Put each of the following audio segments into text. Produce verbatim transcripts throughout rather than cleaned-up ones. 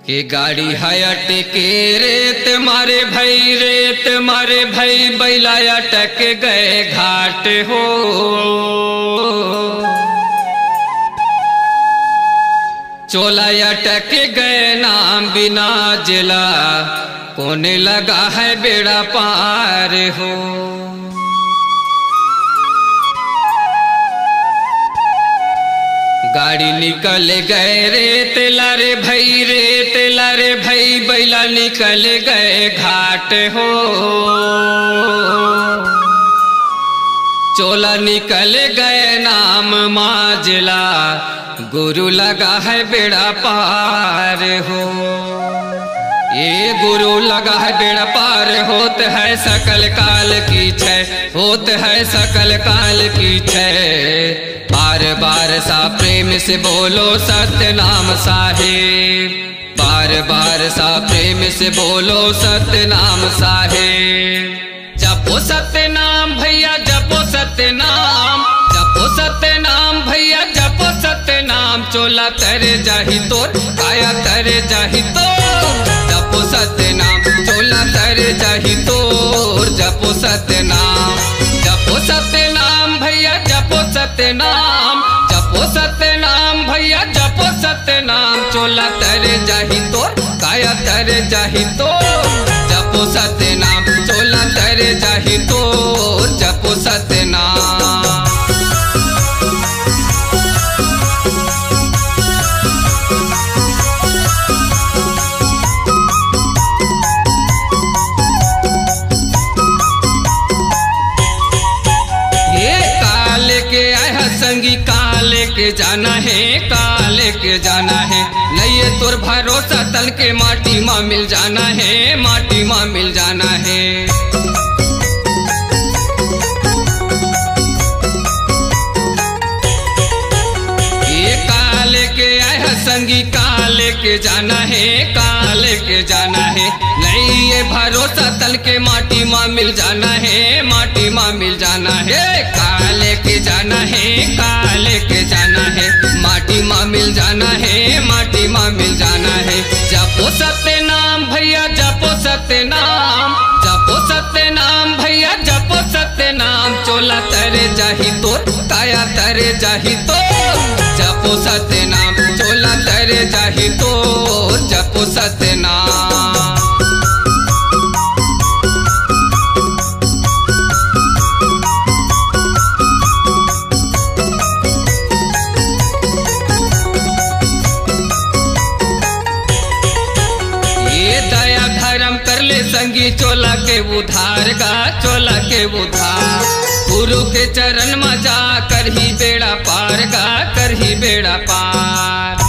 के गाड़ी है अटके रेत मारे भई, रेत मारे भई, बैला अटक गए घाट हो। चोला अटक गए नाम बिना जेला, कोने लगा है बेड़ा पार हो। गाड़ी निकल गए रेत ला रे भई, रेत ला रे भई, बैला निकल गए घाट हो। चोला निकल गए नाम माजला, गुरु लगा है बेड़ा पार हो। ये गुरु लगा है बेड़ा पार, होत है सकल काल की छै, होत है सकल काल की छै। बार बार सा प्रेम से बोलो सतनाम साहेब, बार बार सा प्रेम से बोलो सतनाम साहेब। जपो सतनाम भैया, जपो सतनाम, जपो सतनाम भैया, जपो सतनाम। चोला तर जाही तोर, काया तर जाही तोर। जपो सतनाम, चोला तर जाही तोर। जपो सतनाम, जपो सतनाम भैया, जपो सतनाम, जपो सतनाम भैया, जपो सतनाम। चोला तर जाही तोर, काया तर जाही तोर। जपो सतनाम, चोला तर जाही तोर। जपो सतनाम। ये काल के आय ह संगी, काल के जाना है, काल के जाना है। नहीं ये तोर भरोसा, तन के माटी मा मिल जाना है, माटी मा मिल जाना है। ये काल के आय ह संगी, काल के जाना है, काल के जाना है। नहीं ये भरोसा, तन के माटी मा मिल जाना है, माटी मा मिल जाना है। काल के जाना है, काल के जाना है, माटी मा मिल जाना है, माटी मा मिल जाना है। जपो सतनाम भैया, जपो सतनाम, जपो सतनाम भैया, जपो सतनाम। चोला तर जाही तोर, काया तर जाही तोर। जपो सतनाम, चोला तर जाही तोर। जपो सतनाम। ये दया धर्म कर ले संगी, चोला के उधार गा, चोला के उधार। गुरु के चरण मा जा, करही बेड़ा पार गा, करही बेड़ा पार।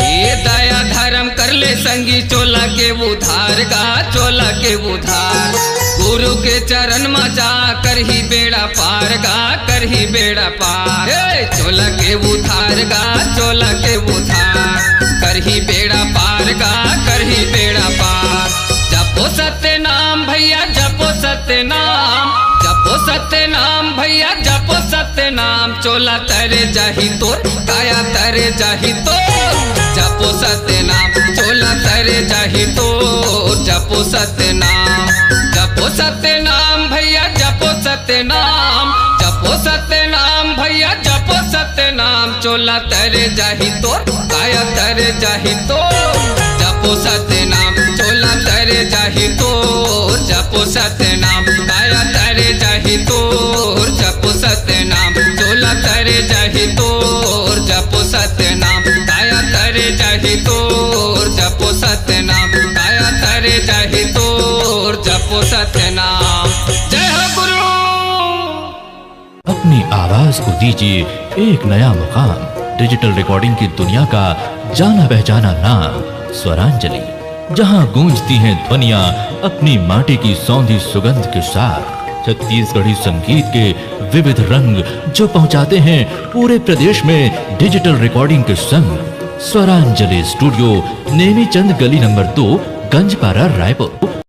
ये दया धर्म कर ले संगी, चोला के उधार गा, चोला के उधार। गुरु के चरण मा जा, करही बेड़ा पार गा, करही बेड़ा पार। हे, चोला के उधार गा, चोला के उधार। करही बेड़ा पार गा, करही बेड़ा पार। जपो सतनाम भैया, जपो सतनाम, जपो सतनाम भैया, जपो सतनाम। चोला तर जाही तोर, काया तर जाही तोर। जपो सतनाम, चोला तर जाही तोर। जपो सतनाम, जपो सतनाम भैया, जपो सतनाम, जपो सतनाम भैया, जपो सतनाम। चोला तर जाही तोर, काया तर जाही तोर। जपो सतनाम, चोला तर जाही तोर। जपो सतनाम, काया तर जाही तोर। जपो सतनाम, चोला तर जाही तोर। जपो सतनाम, काया तर जाही तोर। जपो सतनाम, काया तर जाही तोर। जपो सतनाम। जय हो गुरु। अपनी आवाज को दीजिए एक नया मुकाम। डिजिटल रिकॉर्डिंग की दुनिया का जाना पहचाना नाम स्वरांजलि, जहां गूंजती हैं ध्वनियां अपनी माटी की सौंधी सुगंध के साथ। छत्तीसगढ़ी संगीत के विविध रंग जो पहुंचाते हैं पूरे प्रदेश में डिजिटल रिकॉर्डिंग के संग। स्वरांजलि स्टूडियो, नेमीचंद गली नंबर दो, गंजपारा, रायपुर।